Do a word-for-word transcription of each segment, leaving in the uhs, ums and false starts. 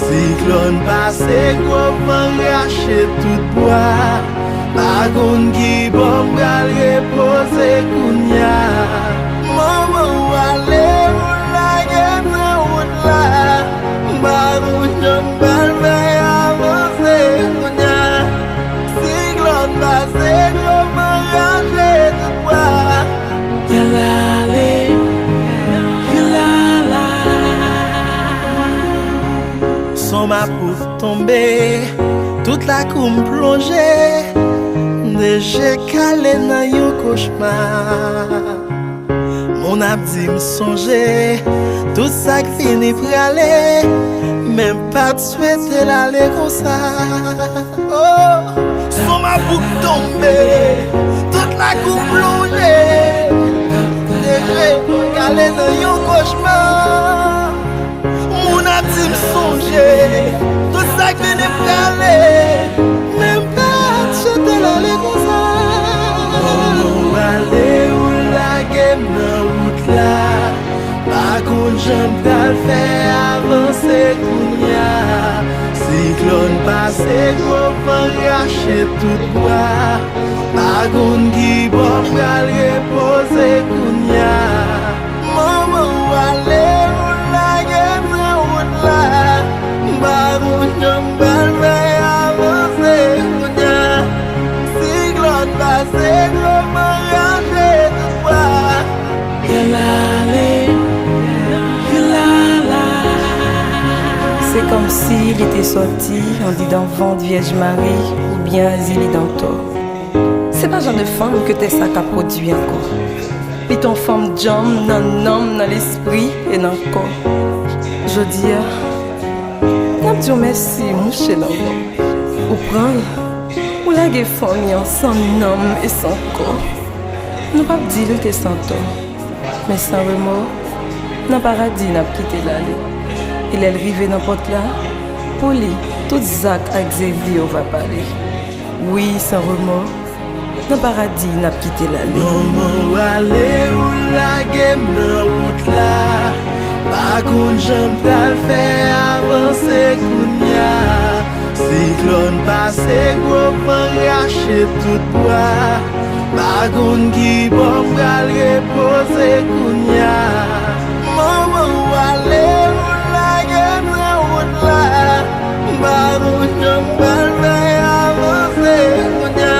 Siklòn pase, gwo van rache tout bwa. Pa konn ki bò m pral repoze kounya. Manman ou ale, ou lage m nan wout la. M pa konn jan m pral fè avanse kounya. Siklòn pase, gwo van rache tout bwa. Yalale, yalala. Son mapout tonbe, tout lakou m plonje. M de je kale nan yon kochma. Moun ap di m sonje tout sa k fini prale, men m pa t swete l ale konsa. Oh, son mapout tonbe, tout lakou plonje, deje kale nan yon kochma. Moun ap di m sonje tout sa k vini prale, men m pa t swete l ale konsa. Ou ale, ou lage m nan wout la. Pa konn jan m pral fè avanse kounya. Siklòn pase, gwo van rache tout bwa. Pa konn ki bò m pral repoze kounya. Manman ou ale, ou lage m nan wout la. M pa konn jan m pral fè avanse kounya. Siklòn pase, gwo van rache tout bwa. Yalale, yalala. Se kòmsi li te sòti andidan vant Vyèj Mari oubyen Azili Dantò. Se pa jan de fanm ke tès sa ka pwodui ankò. Li te yon fanm djanm nan nanm, nan lespri e nan kò. Jodi a, n ap di w mèsi, mouche lanmò. Ou pran l, ou lage fanmi an san nanm e san kò. Nou p ap di l te san tò, men san remò, nan paradi n ap kite l ale. E lè l rive nan pòt la, pou li, tout zak ak zèv li yo va pale. Wi, san remò, nan paradi n ap kite l ale. Manman w ale, ou lage m nan wout la. Pa konn jan m pral fè avanse kounya. Siklòn pase, gwo van rache tout bwa. Pa konn ki bò m pral repoze kounya. Manman w ale, ou lage m nan wout la. M pa konn jan m pral fè avanse kounya.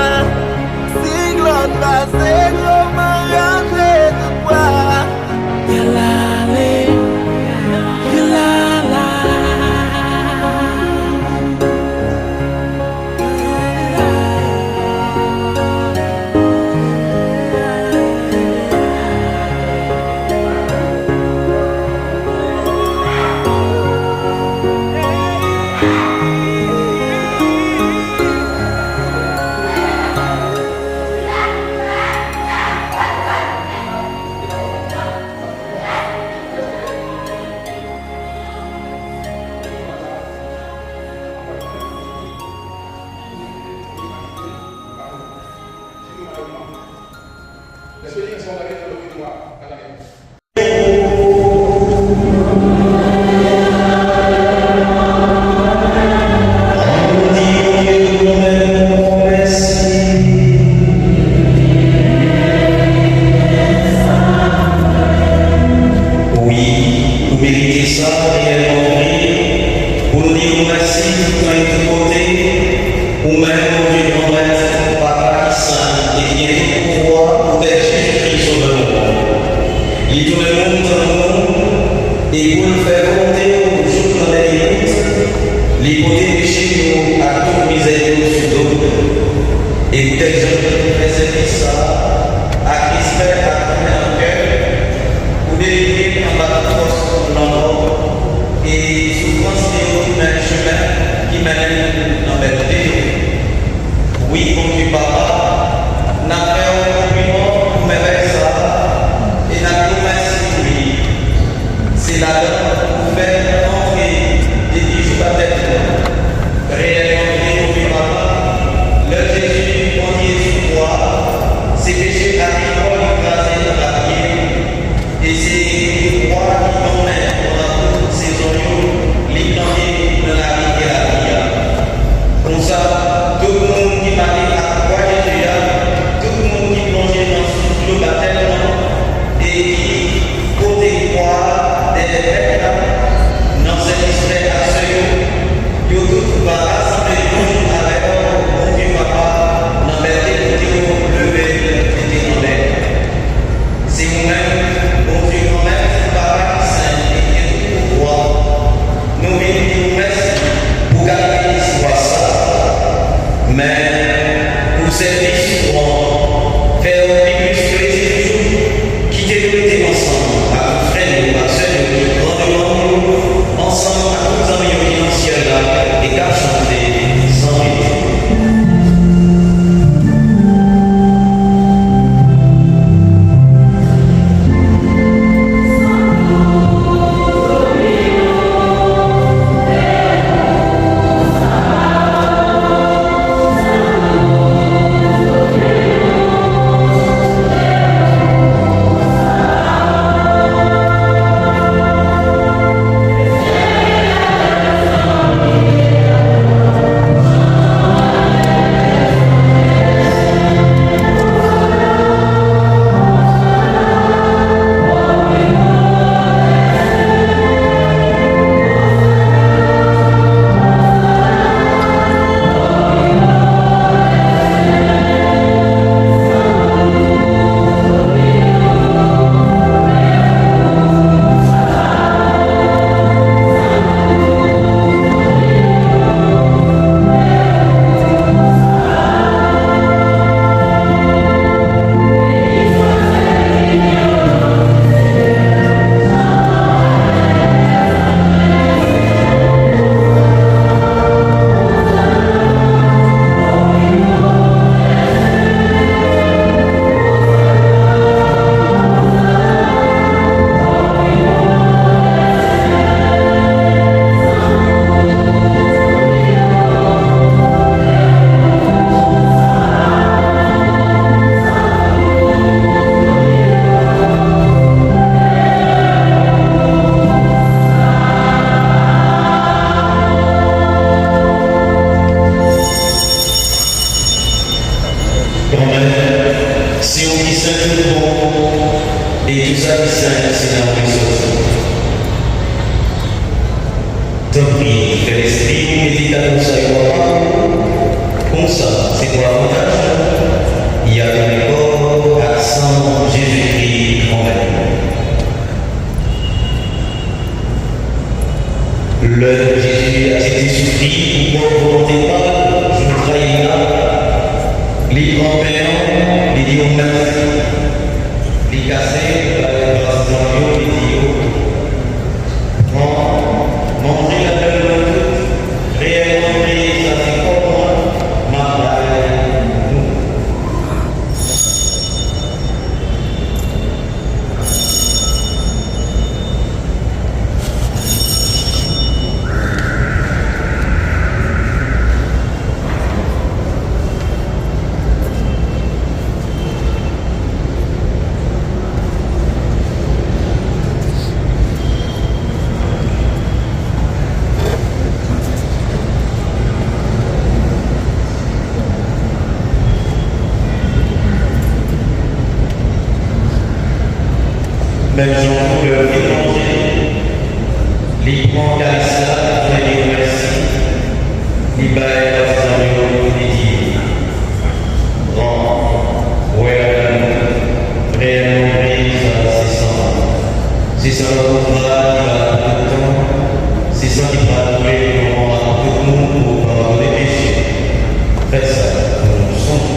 Siklòn pase, gwo van rache tout bwa. Yalale, yalala. Wi, ou merite sa reyèlman vre, pou nou di w mèsi tout tan e tout kote, ou menm, Bondye Granmèt, Papa ki sen e ki gen tout pouvwa, poutèt Jezikri, Sovè nou an. Li tounen moun tankou nou, e pou l fè volonte w jouk nan dènye bout, li pote peche nou ak tout mizè yo sou do l. E poutèt jan w te fè sèvis sa a, ak respè ak tonè nan kè, ou delivre l anba tout fòs lanmò, e soufrans li yo tounen chemen ki mennen l nan bèlte. Wi, Bondye Papa, n ap fè w konpliman pou mèvèy sa a, e n ap di w mèsi pou li. Se ladan l ou fè n antre depi jou batèm nou. Reyèlman vre, Bondye Papa, lè Jezi pandye sou kwa a, se peche ak lekòl li kraze nan lapye. E se vwa ki donnen pandan tout sezon yo, li tande nan Tanpri, fè lespri w medite konsèy papa w, konsa, se pou avantaj nou, y ap tounen kò ak san Jezikri. Anmèn. Lè Jezi aksepte soufri pou pwòp volonte pa l, jou trayi l la, li pran pen an, li di yo mèsi. Li kase l, li bay patizan l yo, li di yo, pran, manje ladann nou tout, reyèlman, sa se kò mwen, m ap bay nou. Menm jan pou lè yo fin manje, li pran kalis la, li di yo mèsi, li bay patizan yo, li di, pran, bwè ladann li, reyèlman, sa se san mwen. Se san yon kontra ki valab pou tout tan, se san ki pral koule pou mò ak tout moun pou padone peche. Fè sa pou nou sonje.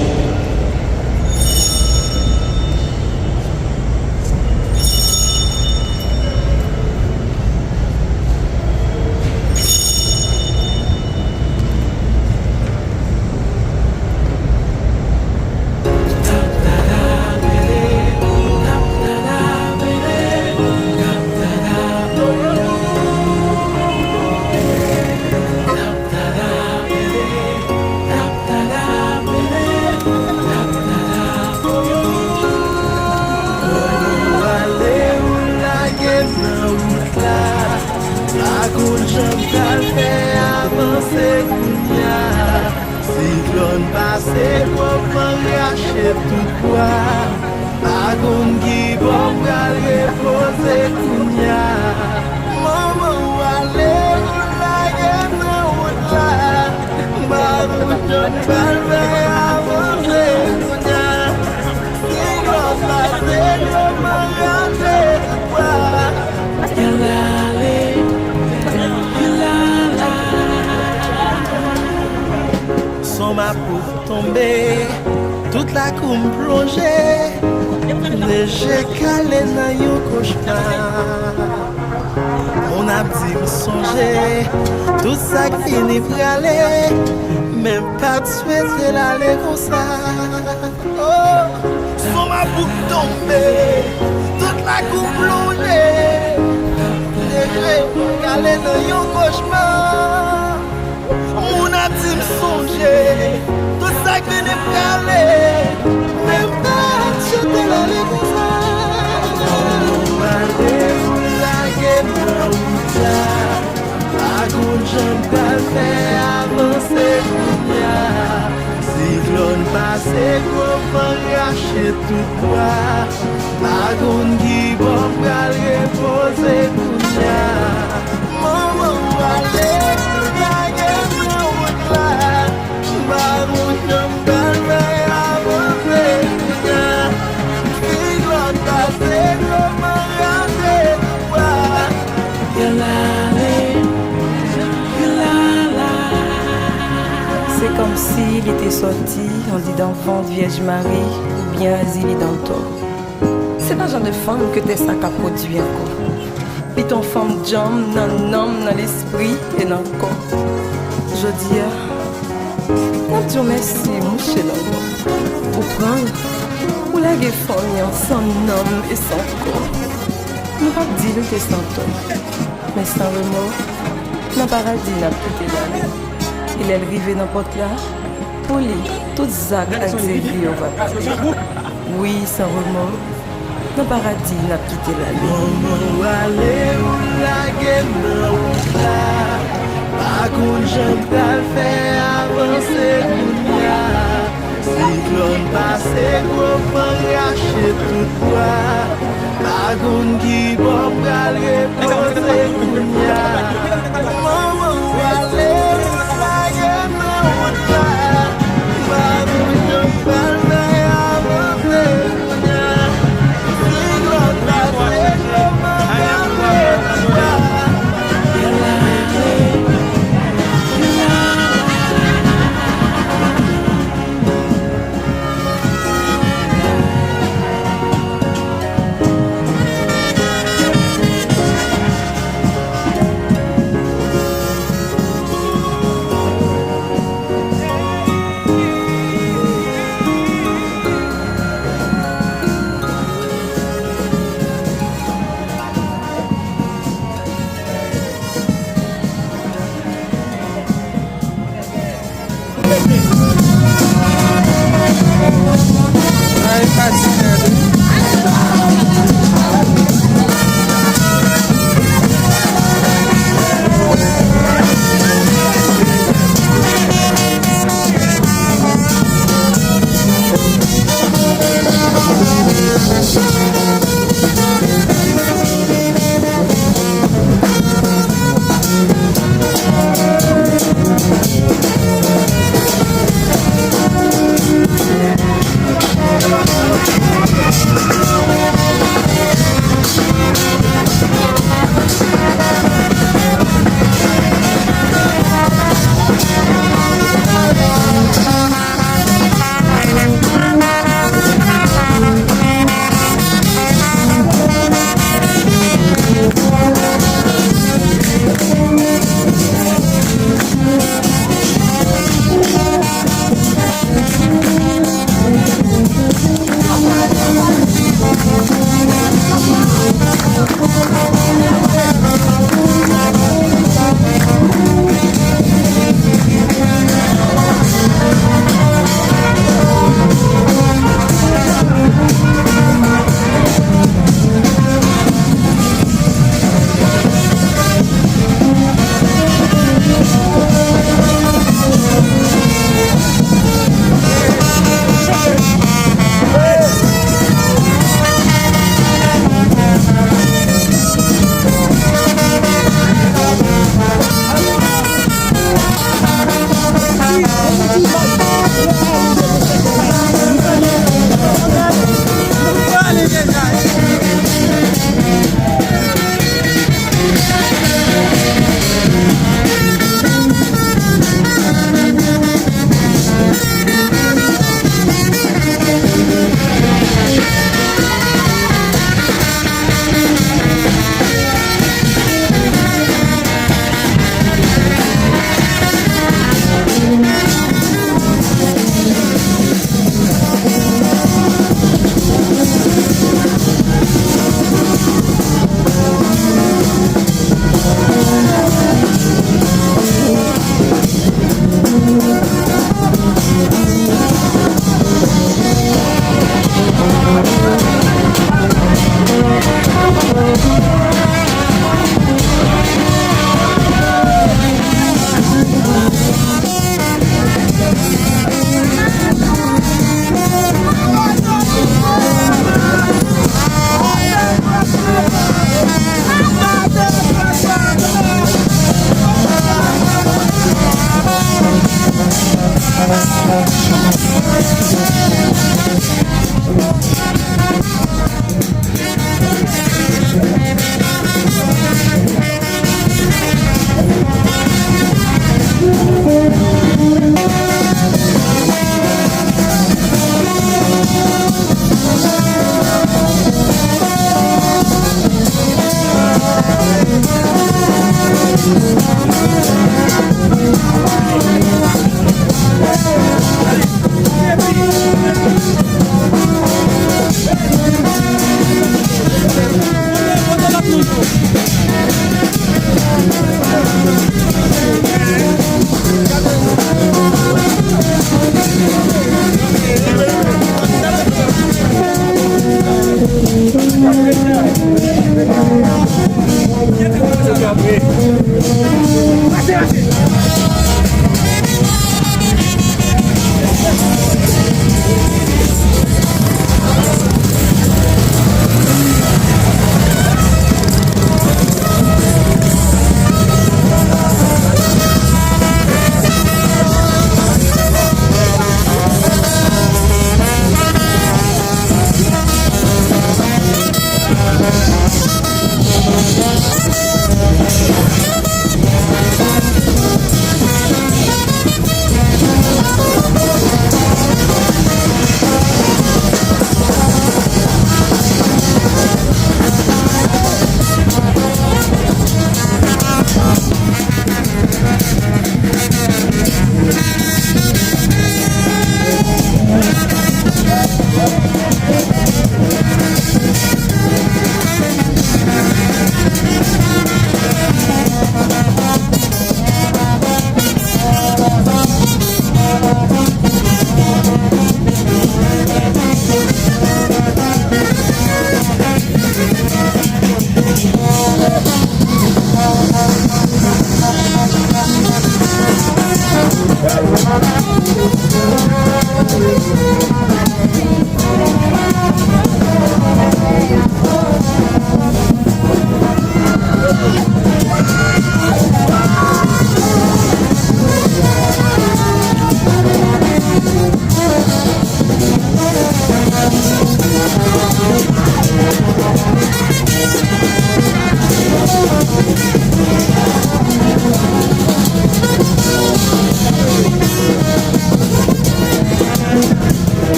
Pa konn jan m pral fè avanse kounya. Siklòn pase, gwo van rache tout bwa. Pa konn ki bò m pral repoze kounya. Manman w ale, ou lage m nan wout la. M pa konn jan m pral fè avanse kounya. Siklòn pase, gwo van rache tout bwa. Son m ap tonbe, tout lakou m plonje, neje kale nan yon kochma. Moun ap di m sonje, tout sa k fini prale, men m pa t swete l ale konsa. Oh, son m ap tonbe, tout lakou m plonje, neje kale nan yon kochma. Moun ap di m sonje, tout sa k vini prale, men m pa t swete l ale konsa. Ou ale, ou lage m nan wout la, pa konn jan m pral fè avanse kounya. Siklòn pase, gwo van rache tout bwa. Pa konn ki bò m pral repoze kounya. Manman w ale, lage m nan wout la. M pa konn jan m pral fè avanse kounya. Siklòn pase, gwo van rache tout bwa. Yo l ale, yo l ala. Se kòmsi li te sòti andidan vant Vyèj Mari oubyen Azili Dantò. Se pa jan de fanm ke tè sa ka pwodui ankò. Li te yon fanm djanm nan nanm, nan lespri e nan kò. Jodi a, n ap di w mèsi, mouche lanmò. Ou pran l, ou lage fanmi an san nanm e san kò. Nou p ap di l ou te san tò, men san remò, nan paradi n ap kite l ale. E lè l rive nan pòt la, pou li, tout zak ak dezi yo va pale. Wi, san remò, nan paradi n ap kite l ale. Manman w ale, ou lage m nan wout la. Pa konn jan m pral fè avanse kounya. Siklòn pase, gwo van rache tout bwa. Pa konn ki bò pral repoze kounya.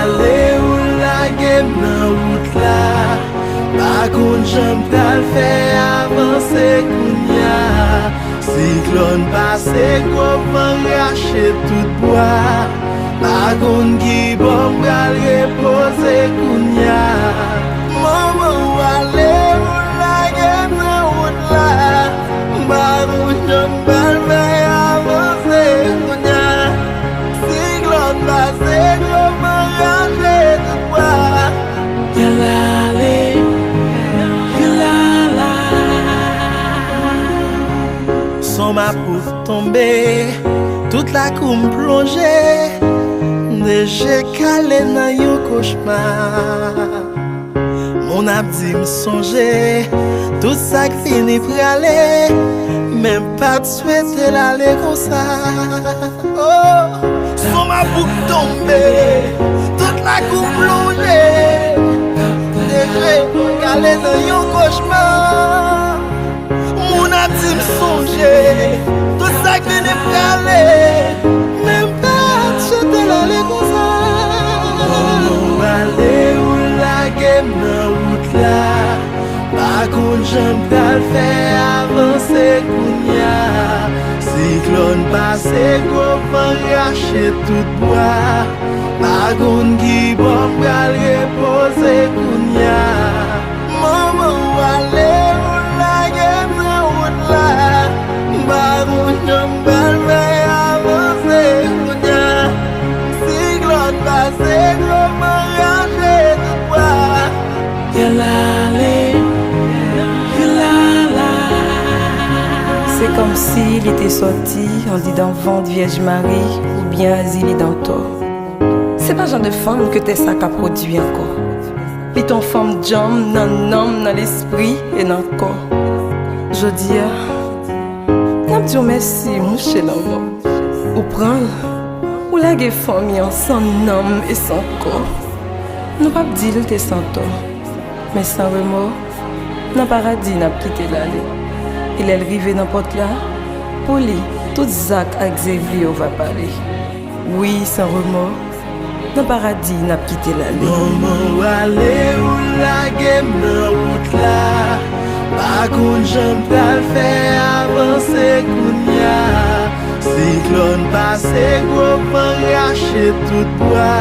Ale ou lage m nan wout la. Pa konn jan m pral fè avanse kounya. Siklòn pase, gwo van rache tout bwa. Pa konn ki bò m pral repoze kounya. Manman, ou ale, ou lage m nan wout la. M pa konn jan m pral fè avanse kounya. Siklòn pase, gwo van rache tout bwa. Yal ale, yal ala. Son mapout tonbe, tout lakou m plonje. M de je kale nan yon kochma. Moun ap di m sonje tout sa k vini prale, men m pa t swete l ale konsa. Oh, son mapout tonbe, tout lakou plonje. M de je kale nan yon kochma. Moun ap di m sonje tout sa k vini prale, men m pa t swete l ale konsa. Ou ale, ou lage m nan wout la. Pa konn jan m pral fè avanse kounya. Siklòn pase, gwo van rache tout bwa. Pa konn ki bò m pral repoze kounya. Manman, ou ale, ou lage m nan wout la. M pa konn jan m pral fè avanse kounya. Si li te sòti andidan vant Vyèj Mari oubyen Azili Dantò. Se pa jan de fanm ke tè sa ka pwodui ankò. Li t on fanm djanm nan nanm, nan lespri e nan kò. Jodi a, n ap di w mèsi, mouche lanmò. Ou pran l, ou lage fanmi an san nanm e san kò. Nou p ap di l te san tò, men san remò, nan paradi n ap kite l ale. E lè l rive nan pòt la, pou li, tout Zak ak Zevye yo va pale. Wi, san remò, nan paradi n ap kite l ale. Manman w ale, ou lage m nan wout la. Pa konn jan m pral fè avanse kounya. Siklòn pase, gwo van rache tout bwa.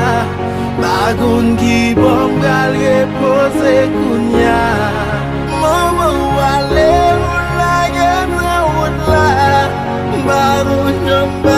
Pa konn ki bò m pral repoze kounya. Manman w ale, ou lage m nan wout la. M pa konn jan m